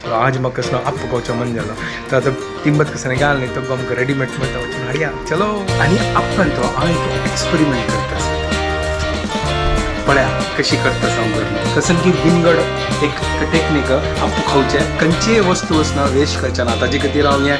आज म्हाका कसलो आप्पो खावचो मन जालो तर आतां तिंबत कसो घाल न्ही तो आमकां रेडीमेड मेळटा वचून हाडया चलो. आनी आप्पान तो हांव एक एक्सपेरिमेंट करता पळया कशी करता हांव घरा कसन की विंगड एक टेक्नीक आप्पो खावचें खंयचीय वस्तू आसना वेस्ट करचें ना ताजे खातीर हांव हें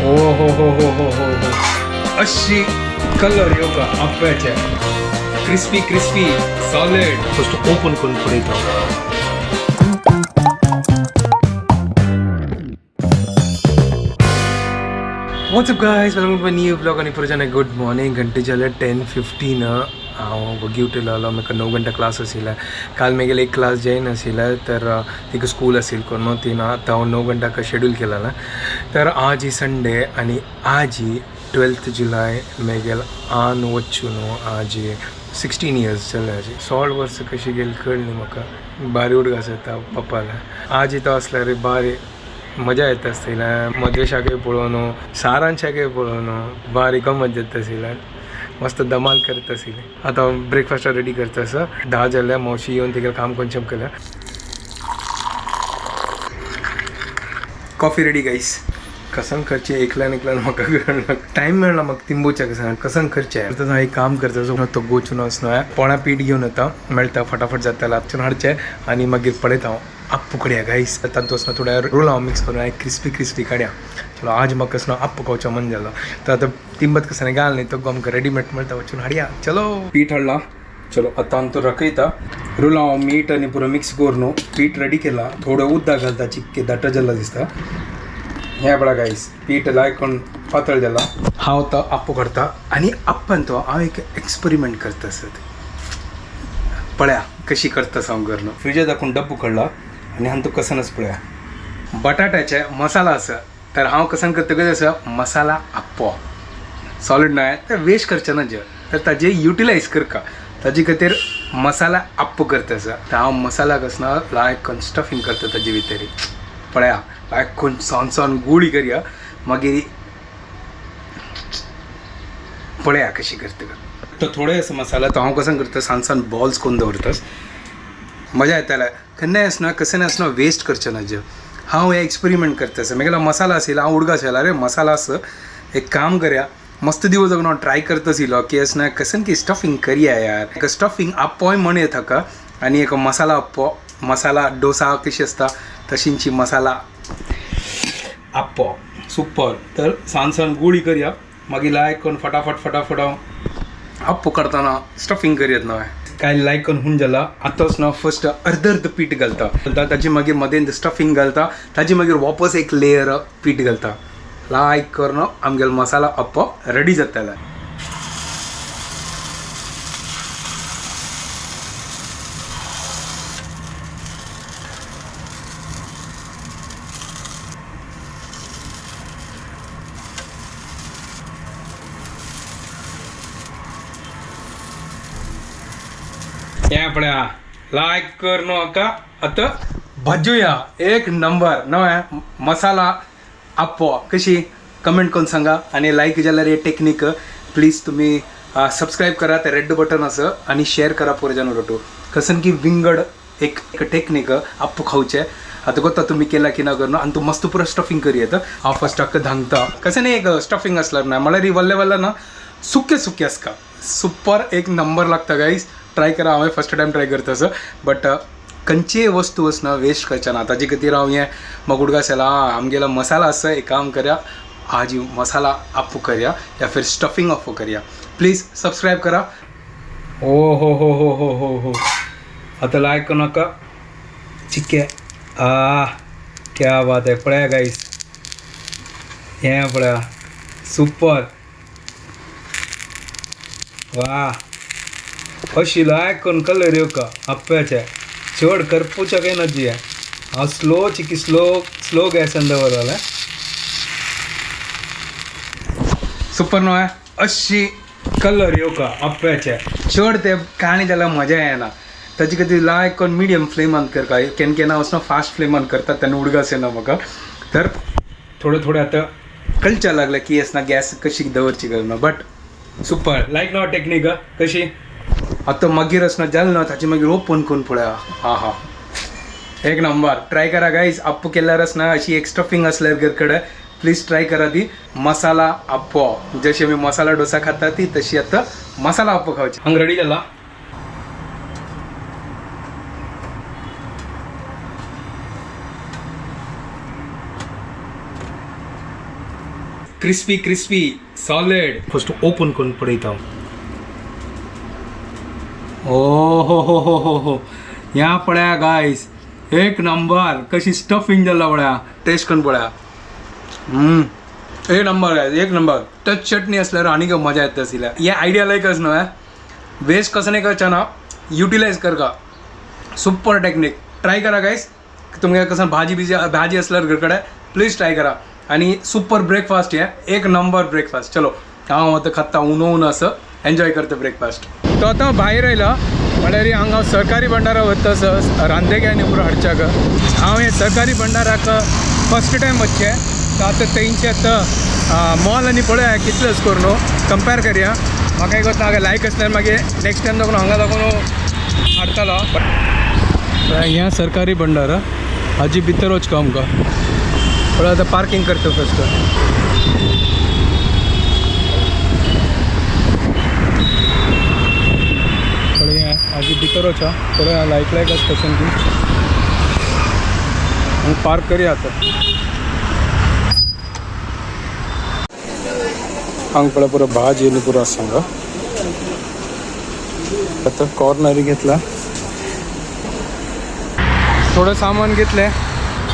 ओ हो हो हो हो हो हो अशी कलर येवका आप्प्याचे crispy crispy solid first open करून पळयता. What's up guys, welcome to my new vlog. आणि परत गुड मॉर्निंग. घंटे जाले 10:15. हांव वगी उठयलो. म्हाका 9 घंटा क्लास आशिल्ले. काल म्हगेले एक क्लास जॉयन आशिल्ले तर तिका स्कूल आशिल्लें कोण ती ना आतां हांव 9 घंटा शेड्यूल केलें. तर आज ही संडे आनी आज ही 12 जुलय म्हगेल आन वच्चू न्हू. आज 16 इयर्स जाले. आजी 16 वर्सां कशी गेली कळ्ळी म्हाका. बारी उडगास येता पप्पाला. आज तो आसल्यार बारी मजा येता आसतली. मद्वेशाकय पळोवन सारांशाकय पळोवन बारी गमत जाता आशिल्ल्यान मस्त धमाल करता आशिल्ली. आतां ब्रेकफास्ट रेडी करता आसा. 10 जाल्या मावशी येवन तिगेलें काम कोनशें केलें. Coffee ready guys. कसन करचें एकल्यान एकल्यान म्हाका कळना. टायम मेळना म्हाका तिंबोच्या कसन कसन करचें. आतां हांव एक काम करता तो गोचून वचना पोळा पीठ घेवन येता मेळटा फटाफट जाताले हातसून हाडचें आनी मागीर पळयता हांव आप्पो कडया गाईस. तातूंत वचना थोड्या रोल हांव मिक्स करून क्रिस्पी क्रिस्पी काडया. चलो आज म्हाका कसलो आप्पो खावचो मन जालो तर आतां तिंबत कसो घाल न्ही तो आमकां रेडीमेड मेळटा वचून हाडया. चलो पीठ हाडला. चलो आतां आमकां रखयता रोल मीठ आनी पुरो मिक्स करून पीठ रेडी केला. थोडो उदक घालता चिक्के दाट जाल्ला दिसता. हें पळय गाईस पीठ लायक करून पातळ जाला. हांव तो आप्पो करता आनी आप्पान तो हांव एक एक्सपेरिमेंट करता आसत पळया कशी करता हांव घरा. फ्रिजा दाखोवन डब्बो काडला आनी हांव तो कसनच पळया बटाट्याचे मसाला आसा. तर हांव कसन करतकच आसा मसाला आप्पो सॉलिड न्हय ते वेस्ट करचें ना जे तर ताजे युटिलायज करका ताजे खातीर मसाला आप्पो करता आसा. तर हांव मसाला कसना लायक करून स्टफिंग करता ताजे भितर पळया लायक करून सान सान गुळी करया मागीर पळया कशी करता. तर थोडे आसा मसाला तो हांव कसं करता सान सान बॉल्स करून दवरता. मजा येताले केन्नाय आसना कशें आसना वेस्ट करचें ना जे. हांव हे एक्सपेरिमेंट करता आसा. म्हगेलो मसाला आशिल्लो हांव उडगास येयला अरे मसाला आसा एक काम करया मस्त दिवस जावन हांव ट्राय करता आशिल्लो की आसना कसन की स्टफिंग करया यार. स्टफिंग आप्पोय म्हण येता हाका आनी एक मसाला आप्पो मसाला डोसा कशी आसता तशींची मसाला आप्पो सुपर. तर सान सान गुळी करया मागीर लायक करून फटाफट फटाफट हांव आप्पो करतना स्टफिंग करयत न्हय काय लायक करून हुन जाला. आतांच ना फर्स्ट अर्द अर्द पीठ घालता ताजी मागीर मदें स्टफिंग घालता ताजी मागीर वापस एक लेयर पीठ घालता लायक करून आमगेलो मसाला आप्पो रेडी जाताले. हें पळया लायक कर न्हू हाका आतां भाजूया एक नंबर न्हय मसाला आप्पो कशी कमेंट करून सांगा आनी लायक जाल्यार हे टेक्नीक प्लीज तुम्ही सबस्क्राईब करा ते रेड बटन आसा आनी शेअर करा पुरो जाण कसन की विंगड एक टेक्नीक आप्पो खावचें. आतां गोता तुमी केला की ना करून आनी तूं मस्त पुरो स्टफिंग करी येता. हांव फर्स्ट हाका धांगता कशें न्ही एक स्टफिंग आसल्यार ना म्हळ्यार वल्ले वल्ले ना सुके सुके आसता सुपर एक नंबर लागता गाईस. ट्राय करा. हांवें फर्स्ट टायम ट्राय करता आसा बट खंयचीय वस्तू आसना वेस्ट करचें ना ताजे खातीर हांव हें म्हाका उडगास येयला आमगेलो मसाला आसा एक काम करया आज मसाला आप्पो करया या फिर स्टफिंग आप्पो करया. प्लीज सबस्क्राईब करा. ओ हो हो हो हो हो हो आतां लायक करूं नाका चिक्के आ क्या बात आहे. पळया गाईस हें पळया सुपर वा अशी लायक करून कलर येवका आप्प्याचे चड करपूच्या काय नजी हांव स्लो चिकी स्लो स्लो गॅसान दवरलें सुपर न्हय अशी कलर येवका आप्प्याचे चड ते काणी जाल्यार मजा येना ताजे खातीर लायक करून मिडियम फ्लेमान करता. केन्ना केन्ना वचना फास्ट फ्लेमान करता तेन्ना उडगास येना म्हाका. तर थोडे थोडे आतां कळच्या लागलें की आसना गॅस कशी दवरची करना बट सुपर लायक ना टेक्नीक कशी. आतां मागीर आसना जालें ना ताचे मागीर ओपन करून पळया. हा हा एक नंबर ट्राय करा गाईज. आप्पू केल्यारच ना अशी एक स्टफिंग असल्यार घरकडे प्लीज ट्राय करा ती मसाला आप्पो. जशी मी मसाला डोसा खाता ती तशी आता मसाला आप्पो खावची. हंग रेडी झाला. Crispy crispy solid. First open करून पळयता. ओ हो हो हो हो हो, ह्या पळया गायस, एक नंबर कशी स्टफिंग जाला पळया. टेस्ट करून पळया. एक नंबर गायस, एक नंबर. टच चटणी असल्यावर आणि मजा येत आशिल्ल्या. हे आयडिया लायकच न्हय, वेस्ट कसं नाही करचा ना, युटिलायज कर का. सुपर टेक्निक ट्राय करा गायस. तुमगे कसं भाजी बिजी भाजी असल्यावर घरकडे प्लीज ट्राय करा. आणि सुपर ब्रेकफास्ट हे, एक नंबर ब्रेकफास्ट. चलो हांव आतां खाता उनो उनो असं एन्जॉय करता ब्रेकफास्ट. तो आतां भायर आयला म्हळ्यार हांगा हांव सरकारी भंडारा वता रांदेग्यांनी पुरो हाडच्याक. हांव हे सरकारी भंडाराक फर्स्ट टायम वचचें. तर आतां तेंचे आतां मॉल आनी पळया कितलें करून न्हू कंपेर करया. म्हाका एक वता लायक आसल्यार मागीर नेक्स्ट टायम दाखोवन हांगा दाखोवन हाडटलो. ह्या सरकारी भंडारा हाजी भितर वचका आमकां पळय. आतां पार्किंग करता फर्स्ट. पळय हाजी भितर वचा पळय लायक लायक आसा कशें ती. पार्क करया आतां. हांगा पळय पुरो भाजी आनी पुरो आसा हांगा. आतां कॉर्नर घेतला, थोडं सामान घेतलें.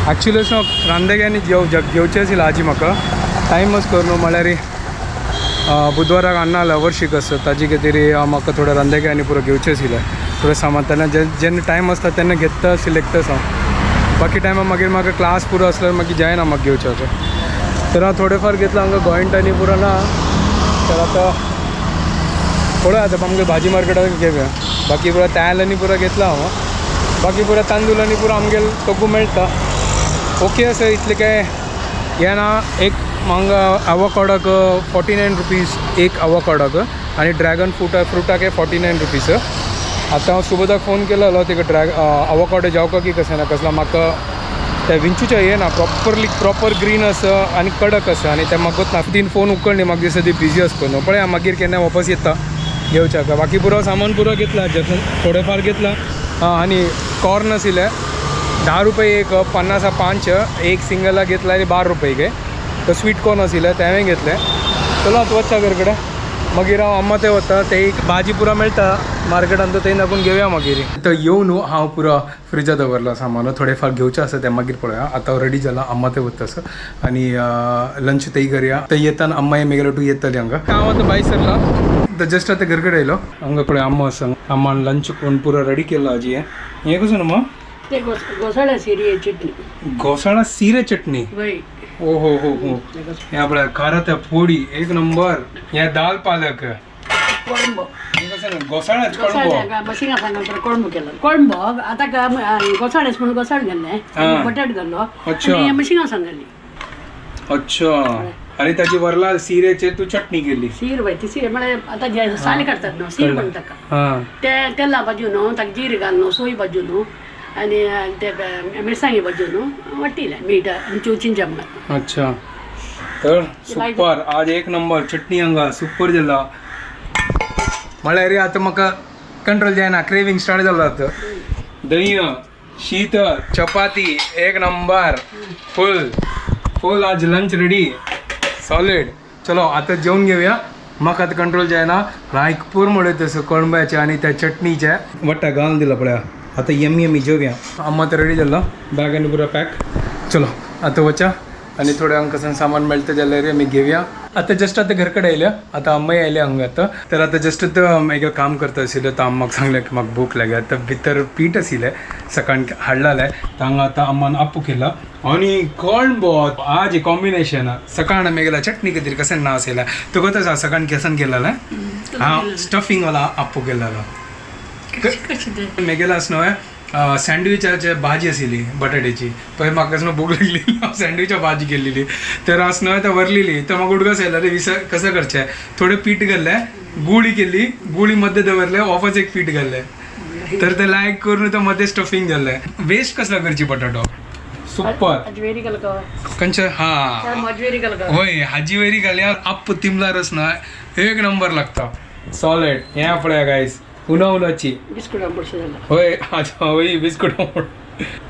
ॲक्च्युली रांदेग्यांनी जेव घेवचें आशिल्लें आजी म्हाका टायमच कर न्हू. म्हळ्यार बुधवाराक अण्णा वर्शीक आसता ताजी खातीर म्हाका थोडें रांदेग्यांनी पुरो घेवचें आशिल्लें थोडें सामान. तेन्ना जेन्ना टायम आसता तेन्ना घेता सिलेक्टच हांव. बाकी टायमा मागीर म्हाका क्लास पुरो आसल्यार मागीर जायना म्हाका घेवच्याक. तर हांव थोडें फार घेतलां हांगा गोंयंट आनी पुरो ना. तर आतां पळय आतां आमगे भाजी मार्केटाक घेवया. बाकी पुरो तेल आनी पुरो घेतला हांव. बाकी पुरो तांदूळ आनी पुरो आमगेर तोगू मेळटा. ओके आसा इतलें काय हें ना. एक हांगा आवकाडाक 49 रुपीज एक आवकाडाक आनी ड्रॅगन फ्रुटाक 49 रुपीज. आतां हांव सुबोधाक फोन केलो तेका ड्रॅग आवकाडो जावका की कशें ना कसला. म्हाका त्या विंचूचें हें ना प्रॉपरली प्रॉपर ग्रीन आसा आनी कडक आसा आनी तें म्हाका ना. तीन फोन उखळ्ळी म्हाका दिसता ती बिजी आसता न्हू. पळय मागीर केन्ना वापस येता घेवच्याक. बाकी पुरो सामान पुरो घेतला, थोडें फार घेतला. आनी कॉर्न आशिल्लें 10 रुपये एक, 50 5 एक सिंगला घेतला आनी 12 रुपये गे. तर स्वीट कॉर्न आशिल्लें तें हांवें घेतलें. चलो आतां वचच्या घर कडेन. मागीर हांव अम्मा ते वता, ते एक भाजी पुरो मेळटा मार्केटान, तर थंय दाखोवन घेवया मागीर. तर येवन न्हू हांव पुरो फ्रिजा दवरला सामान, थोडें फार घेवचें आसा तें मागीर पळोवया. आतां रेडी जाला, अम्मा ते वता आसा आनी लंच तेय करया. थंय येताना अम्मा मेगेलो टू येतली हांगा. हांव आतां भायर सरला तर जस्ट आतां घर कडेन आयलो. हांगा पळय अम्मा आसा. अम्मान लंच कोण पुरो रेडी केला आजी. हें हें कसो न्हू? ते घोसाळ्या सिरिये चटणी. घोसाळा सिरे चटणी. वय. ओ हो हो हो, हे आपल्या खारा फोडी एक नंबर. हे दाल पालक. कोळंबो. हे कसं ना घोसाळ्याच कोळंबो. घोसाळ्या मशिंगा सांगा कोळंबो केलो. कोळंबो आतां घोसाळेच म्हणून घोसाळ घाल्लें हा. बटाट घाल्लो अच्छा. आनी मशिंगा सांगली. अच्छा, आणि त्याची वरला सिरेचे तू चटणी केली. सीर वय ती सीर म्हळ्यार आतां जे साली काडतात न्हू सीर म्हणटा ताका. हा. ते तेला भाजून न्हू ताका जीर घाल न्हू सोय भाजून न्हू आनी ते मिरसांगी भाजून न्हू वाटिलें मीठ आनी चिंचा म्हणून. अच्छा, तर सुपर आज एक नंबर चटणी हांगा सुपर जाला. म्हळ्यार आतां म्हाका कंट्रोल जायना, क्रेविंग स्टार्ट जालो आतां. दही शीत चपाती एक नंबर फुल फुल आज लंच रेडी सॉलिड. चलो आता जेवण घेऊया. म्हाका आतां कंट्रोल जायना. रायकपूर म्हळ्यार तसं कोळंब्याचे आणि त्या चटणीचे वट्टा घालून दिला पळया. आता यमी यमी जेवया. अम्मा तर रेडी जाल्लो, बॅग आनी पुरो पॅक. चलो आता वचा आणि थोडं हांगा सामान मेळटा जाल्यार आमी घेवया. आता जस्ट आता घरकडे आयल्या. आता अम्माय आयल्या हांगा आतां. तर आता जस्ट एक काम करता आशिल्लें तर अम्माक सांगलें की म्हाका भूक लागल्या. आतां भितर पीठ आशिल्लें सकाळ हाडलेलें, तर हांगा आतां अम्मान आप्पू केला आणि कोळंबो. आज कॉम्बिनेशन सकाळ मेगेला चटणी खातीर कशें ना आशिल्लें. तुका आसा सकाळ केसन केलेलें हांव स्टफिंग वाला आप्पू केलेलो. कशें तें? मेगेला न्हय सँडविचाचे भाजी आशिल्ली बटाट्याची. पळय म्हाका न्हू भूक लागली, हांव सँडविचा भाजी केलेली. तर आज न्हय तर वरलेली तर म्हाका उडगास आयलो रे विसर कसं करचें. थोडें पीठ घातलें, गुळी केली, गुळी मध्ये दवरलें, वापस एक पीठ घातलें. तर ते लायक करून तो मध्ये स्टफिंग जाल्लें. वेस्ट कसला करची बटाटो. सुपर. अजवेरी घालका. कंच हा. मजवेरी घालका. होय, हाजी वेरी घाल्यार आप तिमला रस ना एक नंबर लागता. सॉलिड. हे पळया गायस, उनो उनोची. बिस्कुट आंबट जाला. होय, अच्छा, होय बिस्कुट.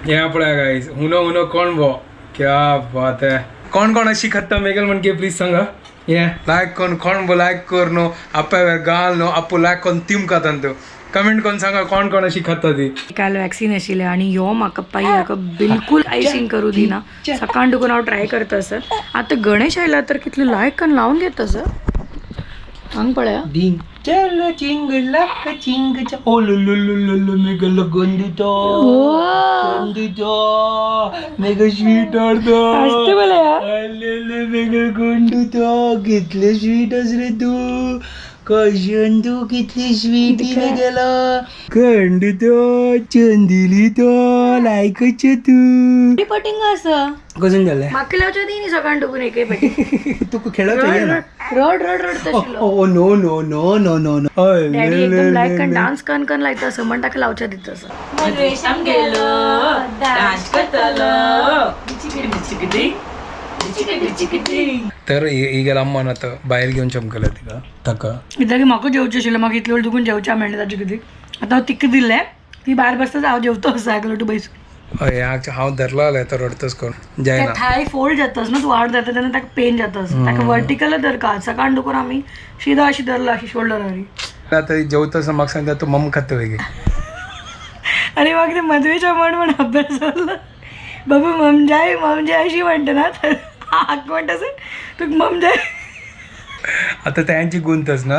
हे पळया गायस, उनो उनो कोण बो, क्या बात है. कोण कोण अशी खाता मेगल म्हणके प्लीज सांगा. हे लायक कोण कोण बो लायक कर न्हू, आप्या गाल न्हू, आपू लायक कोण तिम खाता तू. कमेंट करून सांगा कोण कोण अशी खाता ती. काल वॅक्सिन आशिल्लें आनी ह्यो म्हाका पाई हाका बिलकूल आयसींग करूं दिना. सकाळ दुखून हांव ट्राय करता सर. आतां गणेश आयला तर कितले लायक कन्न लावन घेता सर. हांग पळया. चल चिंग लक चिंग ओ लु लु लु लु लु मेगल गोंदुतो गोंदुतो मेग स्वीट अर्दो. हांसता पळया. आलेले मेगल गोंदुतो, कितले स्वीट आस रे तू, कशन तू कितली स्वीट मेगेलो गोंदुतो चंदिली तो लायकच तू. पटिंग आसा. कसून जालें? म्हाका लावच्या दी न्ही सकाळ दुखून एकय पटी. तुका खेळत ना. रड रड रड आशिल्लो. Oh no no no no no no. Daddy एकदम लायक कन्न डान्स कन कन लायता सर, म्हण ताका लावच्या दिता सर. तर ही गेला अम्मान आता बाहेर घेऊन चमकलं तिका ताका. कित्याक म्हाका जेवचें आशिल्लें, म्हाका इतले वेळ दुखून जेवचें मेळ्ळें ताजे खातीर. आतां हांव तिका दिलें, ती भायर बसता, हांव जेवतो आसा एकलो तूं बैसून. हय, हांव धरला जाल्यार तो रडतच करून जायना. थाय फोल्ड जातास न्हू तूं वाड जाता तेन्ना ताका पेन जातास. ताका वर्टिकल धरका सकाळ दुखून आमी शिदा अशी धरला अशी शोल्डरारी. आता जेवतस म्हाका सांगता तू मम खाता वेगळी. आणि मग ते मधवेच्या म्हण म्हण अभ्यास जालो. बाबू ममजाय ममजाय अशी म्हणटा ना, तर हाक म्हणटा सर तुका ममजाय. आता त्यांची गुंतच ना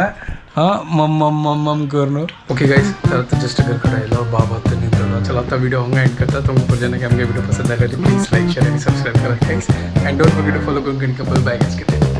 हा मम मम मम मम करून. ओके गाईज, तर आता जस्ट घर आयलो, बाबा तर निद्रलो. चला आता व्हिडिओ हांगा एंड करता. तुमकां परत आमगे व्हिडिओ पसंद आयलो प्लीज लाईक, शेअर आणि सबस्क्राईब करा guys. And don't forget to follow Konkan couple. Bye guys. किती